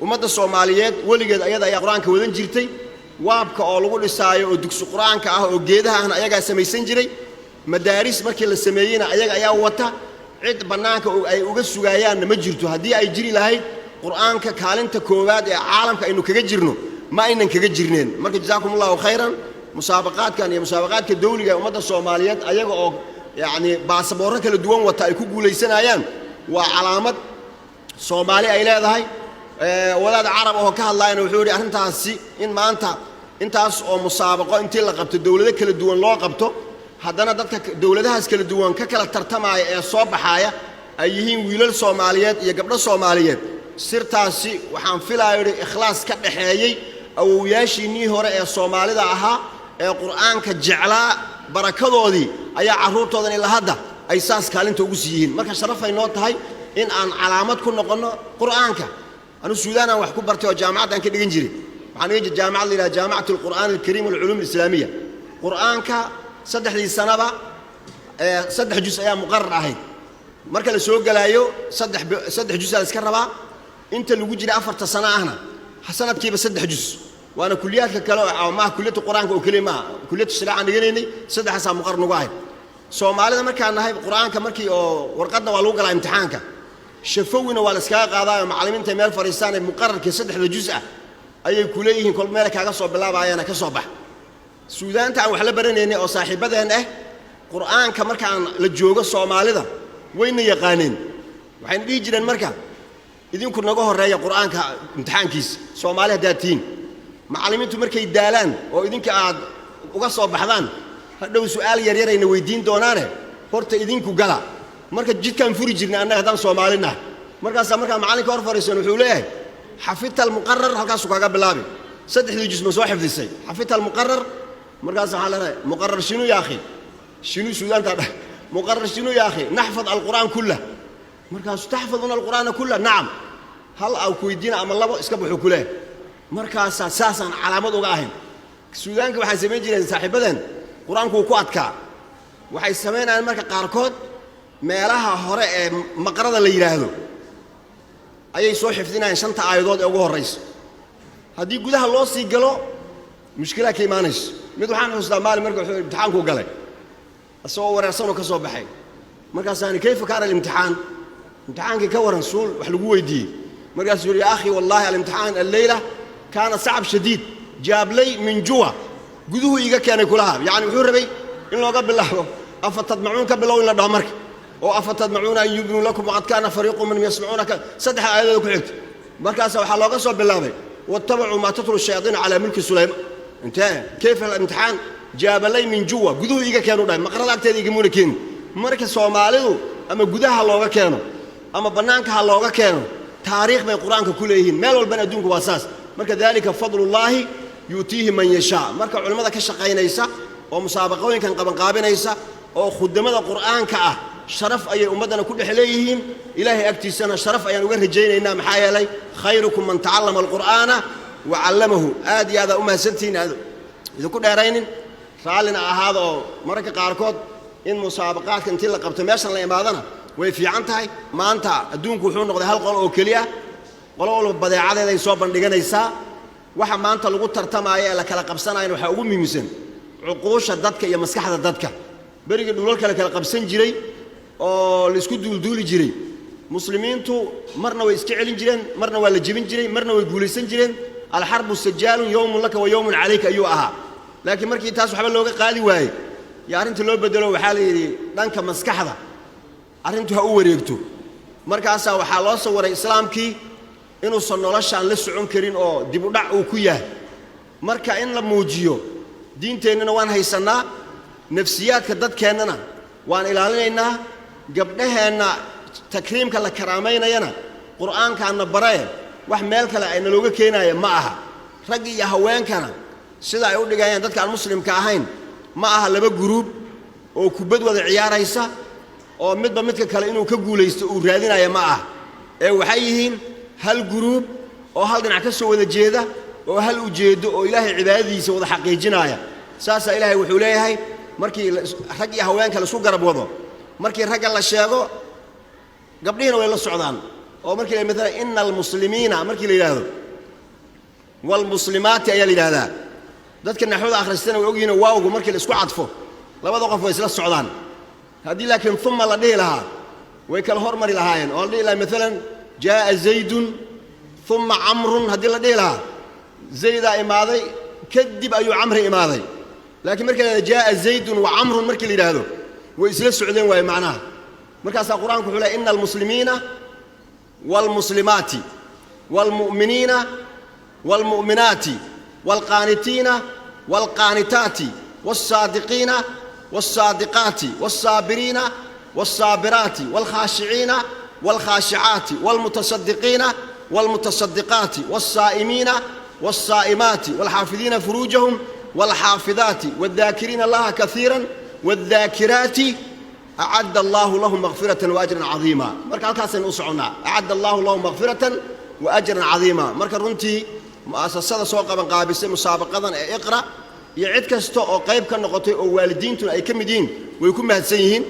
Ummadda Soomaaliyeed weligeed ayada ayaa Qur-aanka wadan jirtay. Waabka oo lagu dhisaayo oo dugsi Qur-aanka ah oo geedaha ahna ayagaa samaysan jiray. Madaaris markii la sameeyeyna ayaga ayaa wata. Cid bannaanka ay uga sugaayaanna ma jirto. Haddii ay jiri lahayd, Qur-aanka kaalinta koowaad ee caalamka aynu kaga jirno ma aynan kaga jirneen. Marka jazaakum Allahu khayran. Musaabaqaadkan iyo musaabaqaadka dawliga ee ummadda Soomaaliyeed ayaga oo yacni baasaboorro kala duwan wata ay ku guulaysanayaan waa calaamad Soomaali ay leedahay. Wadaad Carab oo ka hadlaayana wuxuu yidhi arrintaasi in maanta intaas oo musaabaqo intii la qabto, dowlado kala duwan loo qabto, haddana dadka dowladahaas kala duwan ka kala tartamaaya ee soo baxaaya ay yihiin wiilal Soomaaliyeed iyo gabdho Soomaaliyeed, sirtaasi waxaan filaayo yidhi ikhlaas ka dhaxeeyey awowyaashiinnii hore ee Soomaalida ahaa ee Qur'aanka jeclaa, barakadoodii ayaa carruurtoodan ilaa hadda ay saas kaalinta ugu sii yihiin. Marka sharafay noo tahay in aan calaamad ku noqonno Qur'aanka. Anu Suudaan aan wax ku bartay oo jaamacad aan ka dhigan jiray. Waxaan dhigan jiray jaamacad la yidhaha Jaamacat Alqur'aan Alkariim walculuum Alislaamiya. Qur'aanka saddexdii sanaba 3 jus ayaa muqarar ahayd. Marka la soo gelaayo saddex jusaa la iska rabaa. Inta lagu jira 4ta sano ahna sanadkiiba 3 jus. Waana kuliyaadka kale oo maaha kuliyadda Qur-aanka oo keliya maaha. Kuliyadda shariica aan dhiganaynay saddexaasaa muqarar nagu ahayd. Soomaalida markaan nahay, Qur-aanka markii oo warqadna waa lagu galaa imtixaanka, shafowina waa la iskaga qaadaayo. Macallimiinta meel fadhiistaan ee muqararkii saddexda jus ah ayay ku leeyihiin, kol meel kaaga soo bilaabaayana ka soo bax. Suudaanta aan wax la baranaynay oo saaxiibbadeen ah, Qur'aanka markaan la joogo Soomaalida wayna yaqaaneen. Waxayna dhihi jireen, marka idinku naga horreeya Qur'aanka imtixaankiisa, Soomaali haddaad tihiin, macallimiintu markay daalaan oo idinka aad uga soo baxdaan, hadhow su'aal yaryarayna weydiin doonaane, horta idinku gala. Marka jidkaan furi jirnay annaga haddaan Soomaali nahay. Markaasaa markaa macallinka hor fadhiisan wuxuu leeyahay: "Xafidta almuqarar?" Halkaasuu kaaga bilaabi: "Saddexdii jus ma soo xifdisay? Xafidta almuqarar?" Markaas waxaan leenahay: "Muqarar shinu ya akhi? Shinu?" Suudaantaa dheh: "Muqarar shinu ya akhi? Naxfad alqur'aan kullah." Markaasu: "Taxfaduna alqur'aana kullah?" "Nacam." "Hal aa ku weydiina ama labo iska buxuu ku leeyahay." Markaasaa saasaan calaamad uga ahayn. Suudaanka waxay samayn jireen saaxiibadeen, Qur-aanku wuu ku adkaa. Waxay samaynayaan marka qaarkood meelaha hore ee maqrada la yidhaahdo ayay soo xifdinayaan shanta aayadood ee ugu horraysa. Haddii gudaha loo sii galo, mushkilaa ka imaanayso. Mid waxaan xusustaa maalin marka wuxuu imtixaankuu galay isagoo wareersanoo ka soo baxay. Markaasaani: "Kayfa kaana alimtixaan? Imtixaankii ka waran?" Suul wax lagu weydiiyey. Markaasuu yidhi: "Ya akhi, wallahi alimtixaan alleyla kaana sacab shadiid, jaablay min juwa." Guduhu iiga keenay kulaha. Yacni wuxuu rabay in looga bilaabo "afatadmacuun" ka bilow in la dhaho marka oo "afatadmacuuna an yubnuu lakum waqad kaana fariiqu minhum yasmacuuna", saddex aayadooda ku xigta. Markaasa waxaa looga soo bilaabay "wattabacuu maa tatlu shayaadiinu calaa mulki Sulaymaan". Intee "kayfa alimtixaan jaabalay min juwa", guduhu iiga keenu dhahay, maqrada agteeda igamuuna keeni. Marka Soomaalidu ama gudaha looga keeno ama bannaanka ha looga keeno, taariikh bay Qur-aanka ku leeyihiin. Meel walbana adduunku waa saas. Marka daalika fadlullaahi yu'tiihi man yashaa. Marka culimmada ka shaqaynaysa oo musaabaqooyinkan qabanqaabinaysa oo khudamada Qur'aanka ah, sharaf ayay ummaddana ku dhex leeyihiin, Ilaahay agtiisana sharaf ayaan uga rajaynaynaa. Maxaa yeelay "khayrukum man tacallama alqur'aana wa callamahu". Aad iyo aadaa u mahadsantihiin. Aad idinku dheeraynin, raallina ahaada. Oo mararka qaarkood in musaabaqaadka intii la qabto meeshan la imaadana way fiican tahay. Maanta adduunku wuxuu noqday hal qol oo keliya. Qolo walba badeecadeeday soo bandhiganaysaa. Waxa maanta lagu tartamaayo ee la kala qabsanayana waxaa ugu muhiimsan cuquusha dadka iyo maskaxda dadka. Berigii dhulalka la kala qabsan jiray oo laisku duulduuli jiray, muslimiintu marna way iska celin jireen, marna waa la jebin jiray, marna way guulaysan jireen. "Alxarbu sajaalun, yowmun laka wa yowmun calayka" ayuu ahaa. Laakiin markii taas waxba looga qaadi waayey yo arrinta loo bedelo, waxaa la yidhi dhanka maskaxda arrintu ha u wareegto. Markaasaa waxaa loo sawiray islaamkii inuusan noloshaan la socon karin oo dib u dhac uu ku yahay. Marka in la muujiyo diinteennana waan haysannaa, nafsiyaadka dadkeennana waan ilaalinaynaa, gabdhaheenna takriimka la karaamaynayana Qur'aankaana baree, wax meel kale ay nalooga keenaaya ma aha. Ragg iyo haweenkana sida ay u dhigayaan dadka aan muslimka ahayn ma aha laba guruub oo kubad wada ciyaaraysa oo midba midka kale inuu ka guulaysto uu raadinaya ma aha, ee waxay yihiin hal guruub oo hal dhinac ka soo wada jeeda oo hal ujeeddo oo Ilaahay cibaadadiisa wada xaqiijinaaya. Saasaa Ilaahay wuxuu leeyahay markii rag iyo haweenka laisku garab wado, markii ragga la sheego gabdhihiina way la socdaan. Oo markii la maalan "ina almuslimiina" markii la yidhaahdo, "walmuslimaati" ayaa la yidhahdaa. Dadka naxwada akhristana way ogyihiin, waawgu markii la isku cadfo labada qof way isla socdaan. Haddii laakiin "uma" la dhihi lahaa, way kala hormari lahaayeen, oo la dhihi lahaa maalan "jaa'a zaydun uma camrun". Haddii la dhihi lahaa, Zaydaa imaaday, kadib ayuu Camri imaaday. Laakiin markii la yidhahdo "jaa'a zaydun wa camrun", markii la yidhaahdo, way isla socdeen waaye macnaha. Markaasaa Qur-aanku wuxuu leey: "Ina almuslimiina waalmuslimaati waalmu'miniina waalmu'minaati waalqaanitiina waalqaanitaati waalsaadiqiina waalsaadiqaati waalsaabiriina waalsaabiraati waalkhaashiciina waalkhaashicaati waalmutasadiqiina waalmutasadiqaati waalsaa'imiina waalsaa'imaati waalxaafidiina furuujahum waalxaafidaati waaddaakiriina allaha kaiira waaddaakiraati acadda allahu lahum makfiratan wa ajran cadiima." Marka halkaasaynu u soconnaa: "Acadda allahu lahum makfiratan wa ajran cadiima". Marka runtii mu'asasada soo qabanqaabisay musaabaqadan ee Iqra iyo cid kasta oo qayb ka noqotay oo waalidiintuna ay ka mid yihiin way ku mahadsan yihiin.